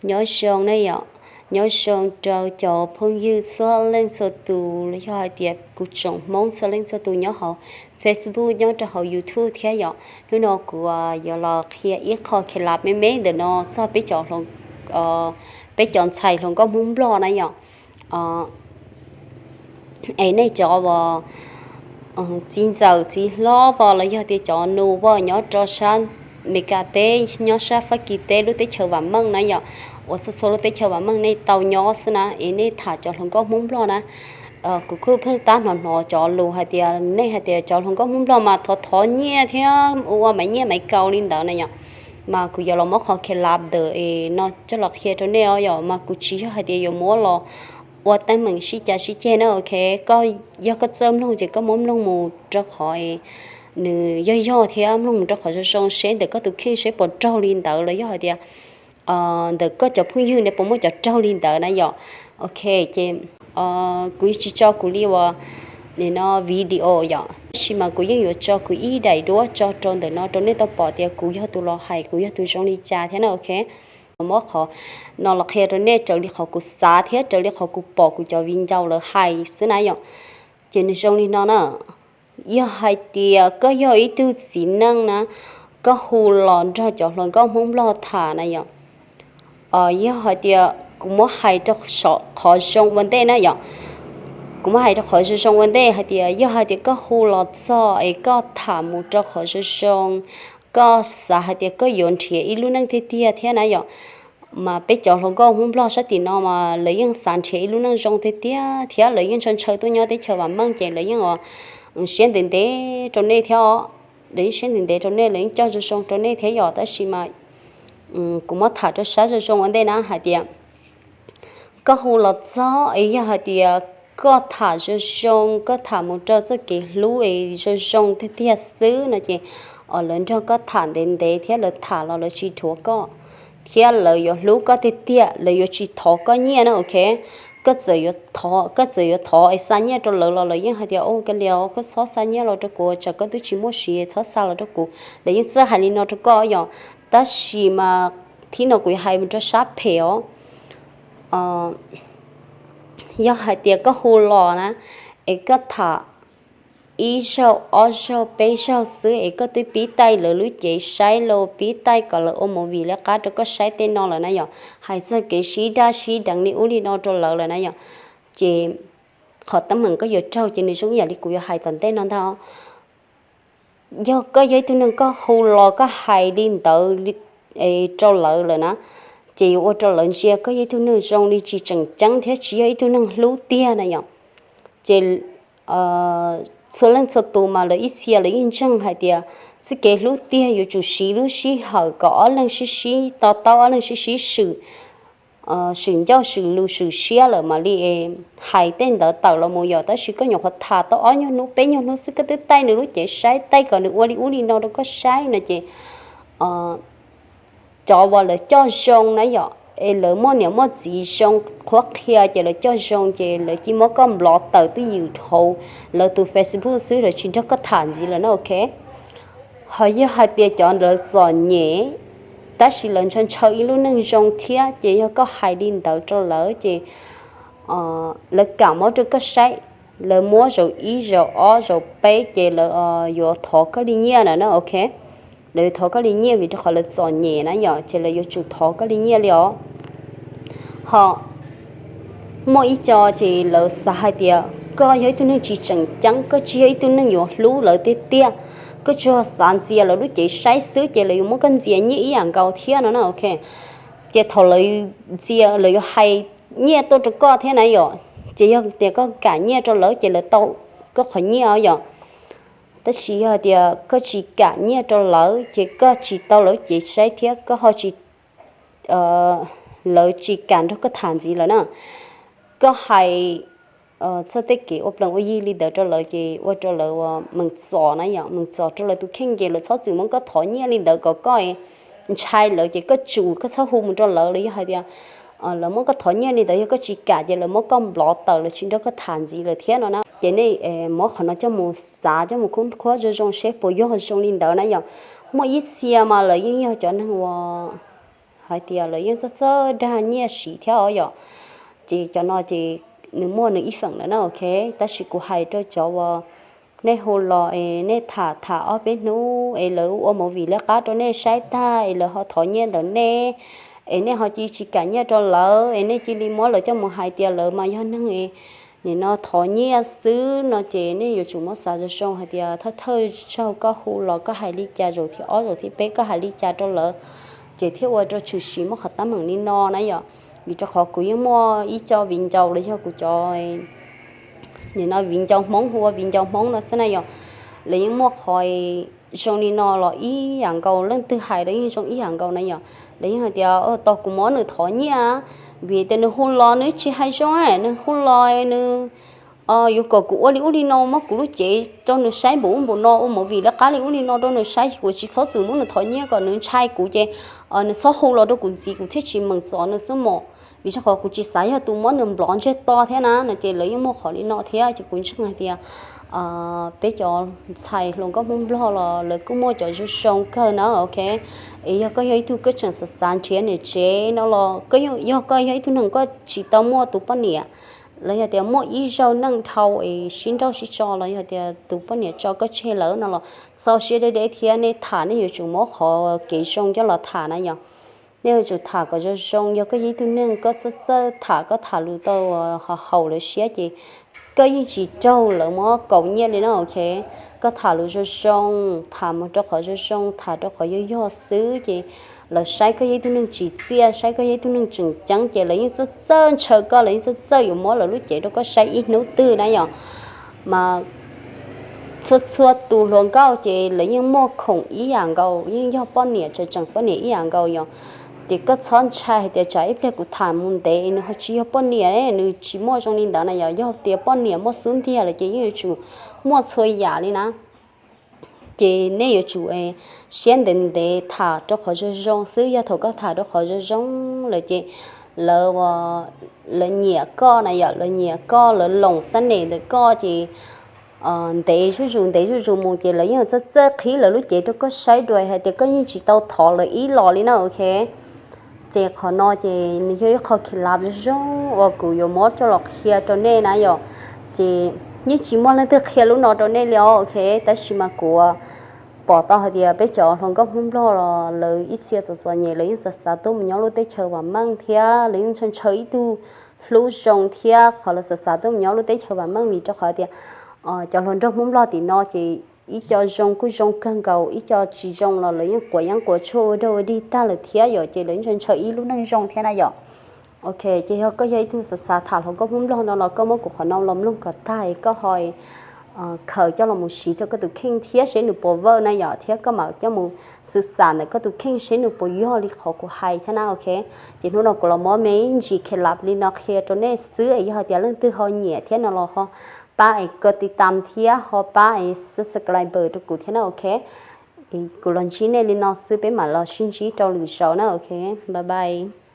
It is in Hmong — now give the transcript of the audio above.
Nyob zoo ne yom, nyob zoo rau cov phooj ywg txhua leej txhua tus los yog hais tias kuv tsoom Hmoob txhua leej txhua tus nyob hauv Facebook nyob rau hauv YouTube thiab yom. Hnub no kuv yuav los qhia ib qho khelas me me ntawm no txog peb cov, peb cov ntxhais hluas nkauj Hmoob Nplog na yom. Es nej cov uas txiv ntxawm txiv hlob pom los yog tias cov nus pom nyob rau sab Meskas teb, nyob sab Fab Kis teb lub teb chaws vam meej na yom, uas txhua txhua lub teb chaws vam meej nej tau nyob xwb na, es nej tham cov hluas nkauj Hmoob Nplog na. Kuv kuj pheej tab hnov hnov cov lus hais tias nej hais tias cov hluas nkauj Hmoob Nplog mas thov thov nyiaj thiab ua maiv nyiaj maiv kaus li ntawd na yom. Mas kuv yuav los muab qhov khelas ntawm no coj los qhia rau nej os yom, mas kuv tsis yog hais tias yuav muab los ua teeb meem sib cav sib ceg na, ok. Koj, yog koj txawj mloog ces koj muab mloog mus rau qhov nws yog yog thiab mloog mus rau qhov zoo zoo seb ntawm koj tus kheej seb puas raug li ntawd los yog hais tias ntawm koj cov phooj ywg ne puas muaj cov raug li ntawd na yom. Ok, ces kuv tsis tso kuv li uas nim no video yom, tab sis mas kuv yeej yuav tso kuv ib daim duab tso rau ntawm no rau nej tau pom tias kuv yog tus los hais kuv yog tus zoo li cas thiab na, ok. Muab qhov no los qhia rau nej raws li qhov kuv xav thiab raws li qhov kuv pom kuv cov viv ncaus lawv hais xwb na yom. Ces nws zoo li no na, yog hais tias koj yog ib tug txiv neej na, koj hu los nrog cov hluas nkauj Hmoob Nplog tham na yom, yog hais tias kuv muab hais rau qhov zoo ua ntej na yom, kuv muab hais rau qhov zoo zoo ua ntej hais tias yog hais tias koj hu los txog es koj tham mus rau qhov zoo zoo, koj xav hais tias koj yuav nrhiav ib lub neej tiag tiag thiab na yom, mas peb cov hluas nkauj Hmoob Nplog sab tim no mas lawv yeej xav nrhiav ib lub neej zoo tiag tiag thiab lawv yeej ntshaw ntshaw tuaj nyob teb chaws vam meej ces lawv yeej siab ntev ntev rau nej thiab os. Lawv yeej siab ntev ntev rau nej, lawv yeej coj zoo zoo rau nej thiab yom, tab sis mas kuv muab tham rau sab zoo zoo ua ntej na hais tias koj hu los txog es yog hais tias koj tham zoo zoo, koj tham mus rau txoj kev hlub es zoo zoo tiag tiag xwb no ces lawv nrog koj tham ntev ntev thiab lawv tham los lawv tsis dhuav koj, thiab lawv yuav hlub koj tiag tiag, lawv yuav tsis thov koj nyiaj na, ok. Koj txawm yuav thov, koj txawm yuav thov es xa nyiaj rau lawv los lawv yeej hais tias, o, koj li os, koj txhob xa nyiaj los rau kuv, tsam koj twb tsis muaj siv, txhob xa los rau kuv. Lawv yeej txawj hais li no rau koj yom. Tab sis mas thib no kuv yuav hais mus rau sab phem os. Yog hais tias koj hu los na, es koj tham ib zaug ob zaug peb zaug xwb es koj twb pib taij lawv lub cev saib los pib taij kom lawv ua movie lawv qab rau koj saib tej no lawm na yom, hais txog kev sib daj sib deev li ub li no rau lawv lawm na yom, ces qhov teeb meem koj yuav raug ces nws zoo ib yam li kuv yuav hais tom ntej no ntag. Yog koj yog ib tug neeg koj hu los koj hais li ntawd rau lawv lawm na, ces yuav ua rau lawv ntsia koj yog ib tug neeg zoo li tsis tseem ceeb thiab tsis yog ib tug neeg hlub tiag na yom. Ces txhua leej txhua tus mas lawv ib txhia lawv yeej ntseeg hais tias txoj kev hlub tiag yuav tsum siv lub sij hawm kom ob leeg sib sib to taub, ob leeg sib sib swm, swm ncauj swm lus swm siab lawm mam li hais tej ntawd tawm los mus yom. Tab sis koj nyuam qhuav tham tau ob nyuag hnub peb nyuag hnub xwb koj twb taij nws lub cev saib, taij kom nws ua li ub li no rau koj saib no ces cov uas lawv coj zoo na yom, es lawv muaj niam muaj txiv zoo qhuab qhia ces lawv coj zoo ces lawv cia muab koj block tawm twj ywm hauv lawv tus Facebook xwb, lawv tsis nrog koj tham ntxiv lawm na, ok. Ho yog hais tias cov lawv txom nyem tab sis lawv ntshaw ntshaw ib lub neej zoo thiab ces yog koj hais li ntawd rau lawv ces lawv kam muab rau koj saib, lawv muab zaum ib zaum ob zaum peb ces lawv yuav thov koj li nyiaj na, ok. Lawv yuav thov koj li nyiaj vim rau qhov lawv txom nyem na yom, ces lawv yuav tsum thov koj li nyiaj li os. Ho muaj ib co ces lawv xav hais tias koj yog ib tug neeg tsis tseem ceeb, koj tsis yog ib tug neeg yuav hlub lawv tiag tiag, koj tsuas xav ntxias lawv lub cev saib xwb ces lawv yuav muab koj ntxias nyiaj ib yam nkaus thiab no na, ok. Ces thaum lawv ntxias lawv yuav hais nyiaj tuaj rau koj thiab na yom, ces yog tias koj kam nyiaj rau lawv ces lawv tau koj qhov nyiaj os yom. Tab sis yog hais tias koj tsis kam nyiaj rau lawv ces koj tsis tau lawv cev saib thiab koj ho tsis, lawv tsis kam nrog koj tham ntxiv lawm na. Koj hais txog tej kev ua plees ua yi li ntawd rau lawv ces ua rau lawv ua meem txom na yom, meem txom rau lawv tus kheej ces lawv txhob txwm muab koj thov nyiaj li ntawd kom koj ntshai lawv ces koj tsum koj txhob hu mus rau lawv los yog hais tias lawv muab koj thov nyiaj li ntawd yog koj tsis kam ces lawv muab koj block tawm lawv tsis nrog koj tham ntxiv lawm thiab no na. Ces nej muab qhov no coj mus xav coj mus khub khuab zoo zoo seb puas yog zoo li ntawd na yom. Muaj ib txhia mas lawv yeej yog cov neeg uas hais tias lawv yeej txawj txawj dag nyiaj siv thiab os yom. Ces cov no ces nws muaj nws ib feem lawm na, ok. Tab sis kuv hais rau cov uas nej hu los es nej tham tham ob peb hnub es lawv ua movie liab qab rau nej saib tag es lawv ho thov nyiaj ntawm nej, es nej ho cia tsis kam nyiaj rau lawv es nej cia li muab lawv coj mus hais tias lawv mas yog neeg es nim no thov nyiaj xwb no ces nej yuav tsum muab xav zoo zoo hais tias thawj thawj zaug koj hu los koj hais li cas, zaum thib ob zaum thib peb koj hais li cas rau lawv, ces thiaj ua rau tshwm sim muaj qhov teeb meem li no na yom. Vim rau qhov kuv yeej muaj ib co viv ncaus los yog kuv cov nim no viv ncaus Hmoob, hu ua viv ncaus Hmoob no xwb na yom, lawv yeej muaj qhov zoo li no los ib yam nkaus, leej twg hais los yeej zoo ib yam nkaus na yom. Lawv yeej hais tias tos kuv muab nws thov nyiaj, vim tias nws hu los nws tsis hais zoo, nws hu los nws yuav kom kuv ua li ub li no, muab kuv lub cev rau nws saib npaum ub npaum no, ua movie liab qab li ub li no rau nws saib, kuv tsis txhob txwm muab nws thov nyiaj kom nws ntshai kuv ces nws txhob hu los rau kuv ntxiv, kuv thiaj tsis meem xov nws xwb mos. Vim rau qhov kuv tsis xav yog tus muab nws nplov ntsej to thiab na no ces lawv yeej muaj qhov li no thiab. Ces kuv ntseeg hais tias peb cov ntxhais hluas nkauj Hmoob Nplog los lawv kuj muaj cov zoo zoo kawg na, ok. Es yog koj yog ib tug koj tseem xav xav nrhiav niam tsev no los, yog koj yog ib tug neeg koj tsis tau muaj tus poj niam los yog tias muaj ib zaug neej dhau es sib nrauj sib tso los yog tias tus poj niam tso koj tseg lawm no los, txaus siab deb deb thiab nej tham nej yuav tsum muab qhov kev zoo coj los tham na yom. Nej yuav tsum tham kom zoo zoo, yog koj yog ib tug neeg koj txawj txawj tham, koj tham lus tau haum lawv siab ces koj yeej tsis raug lawv muab kaus nyiaj li na, ok. Koj tham lus zoo zoo, tham mus rau qhov zoo zoo, tham rau qhov yog yog xwb ces lawv saib koj yog ib tug neeg tsim txiaj, saib koj yog ib tug neeg tseem ceeb ces lawv yeej txawj txawj ntshaw koj, lawv yeej txawj txawj yuav muab lawv lub cev rau koj saib ib hnub twg na yom. Mas txhua txhua tus hluas nkauj ces lawv yeej muaj khoom ib yam nkaus, yeej yog poj niam, tseem tseem poj niam ib yam nkaus yom. Ces koj txhob ntshai hais tias tsam ib pliag kuv tham mus ntev nws ho tsis yog poj niam, nws tsis muaj zoo li ntawd na yom. Yog tias poj niam muaj xub ntiag lawm ces yeej yuav tsum muaj txhua yam li na. Ces nej yuav tsum siab ntev ntev tham rau qhov zoo zoo xwb. Yog thaum koj tham rau qhov zoo zoo lawm ces lawv, lawv nyiam koj na yom, lawv nyiam koj, lawv loos xab nes ntawm koj ces ntev zuj zus ntev zuj zus mus ces lawv yeej txawj txawj qhib lawv lub cev rau koj saib dua hais tias koj yeej tsis tau thov lawv ib los li na, ok. Ces qhov no ces nws yog ib qho khiav lav zoo uas kuv yuav muab coj los qhia rau nej na yom. Ces yeej tsis muaj leej twg qhia lub no rau nej li os, ok. Tab sis mas kuv pom tau hais tias peb cov hluas nkauj Hmoob Nplog los lawv ib txhia txom txom nyem lawv yeej xav xav tuaj mus nyob lub teb chaws vam meej thiab lawv yeej ntshaw ntshaw ib tug hlub zoo thiab qhov lawv xav xav tuaj mus nyob lub teb chaws vam meej vim rau qhov tias cov hluas nraug Hmoob Nplog tim no ces ib co zoo kuj zoo kawg nkaus, ib co tsis zoo los lawv yeej quav yeeb quav tshuaj ua dog ua dig tag lawm thiab yom, ces lawv yeej ntshaw ntshaw ib lub neej zoo thiab na yom. Ok, ces yog koj yog ib tug xav xav tham hluas nkauj Hmoob Nplog no los koj muab kuv qhov no los mloog kom tag es koj ho khaws coj los mus siv rau koj tus kheej thiab seb nws puas work na yom, thiab koj mam coj mus xwv xam ntawm koj tus kheej seb nws puas yog li qhov kuv hais thiab na, ok. Ces hnub no kuv los muab me ntsis khiav lav li no qhia rau nej xwb es yog hais tias leej twg ho nyiam thiab no los ho pab es koj tiv tam thiab ho pab es subscribe rau kuv thiab na, ok. Kuv los ntsib nej li no xwb, peb mam los sib ntsib rau lwm zaus na, ok. Bye bye.